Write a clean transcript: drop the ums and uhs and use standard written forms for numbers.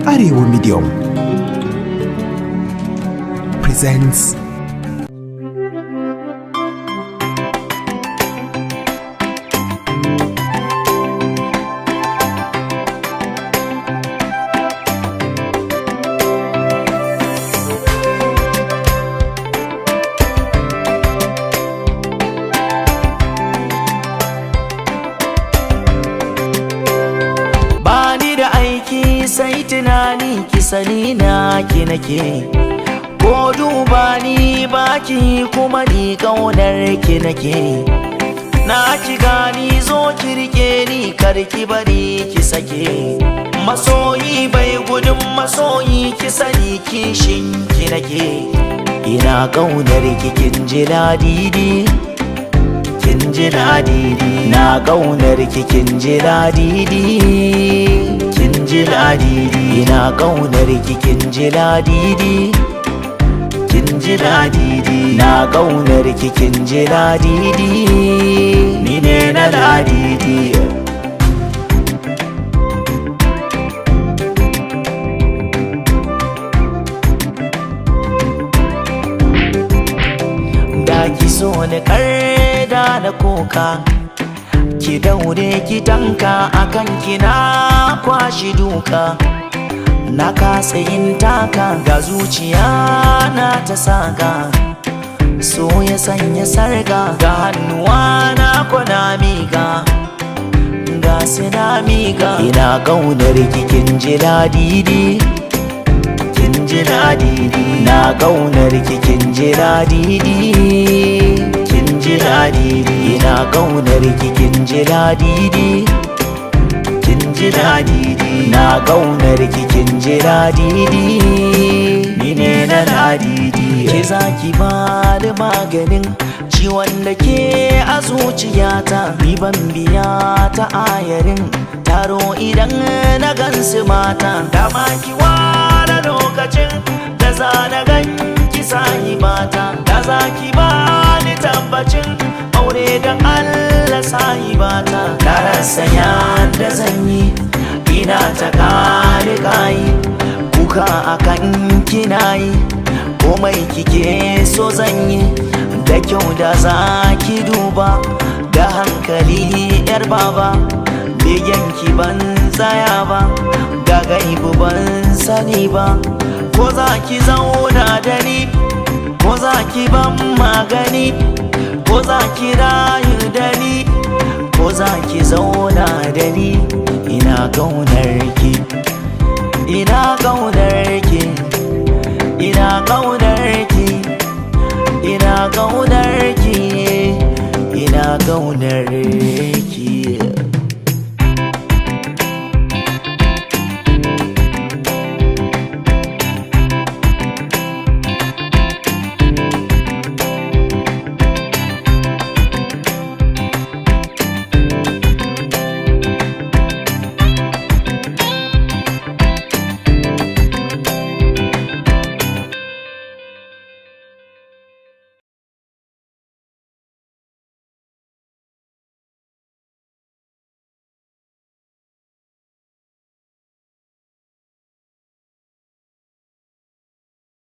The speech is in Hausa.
Arewa Medium presents. Bani da aiki sai tunani, ki sani na ki nake. Ko duba ni baki, kuma ni kaunar ki nake. Na ki gani, zo ki rike ni, kar ki bari ki sake. Masoyi bai gudun masoyi, ki sani kishin ki nake. Ina kaunar ki, kin ji ladidi, kin ji ladidi. Na kaunar ki, kin ji ladidi, kin ji ladidi. Ina kaunar ki, kin ji ladidi, kin ji ladidi. Na kaunar ki, kin ji ladidi, ni ne na ladidi. Da ki so ni da na koka, ki daure ki tanka, akan ki na kwashi duka. Na kasa yin taka, ga zuciya na ta saka, so ya sanya sarga, ga hannuwa na kwana miga, ga sina miga. Ina kaunar ki, kin ji ladidi, kin ji ladidi. Na kaunar ki, kin ji ladidi, kin ji ladidi. Ina kaunar ki, kin ji ladidi, kin ji ladidi. Na kaunar ki, kin ji ladidi, ni ne na ladidi. Ke zaki ba da maganin ciwon da ke a zuciyata. Ni ban biya ta ayarin taro idan na gansu mata. Dama ki ware lokacin da za na ganki sahibata, da za ki ba ni tabbacin aure don Allah sahibata. Na rasa yadda zan yi, ina ta kare kayi kuka akan kina yi. Komai kike so zan yi, da kyau da za ki duba da hankali yar baba. Begen ki ban tsaya ba, ga gaibu ban sani ba. Ko za ki zauna da ni, ko za ki ban magani, ko za ki rayu da ni, ko za ki zauna da ni. Ina kaunar ki, ina kaunar ki, ina kaunar ki, ina kaunar ki, ina kaunar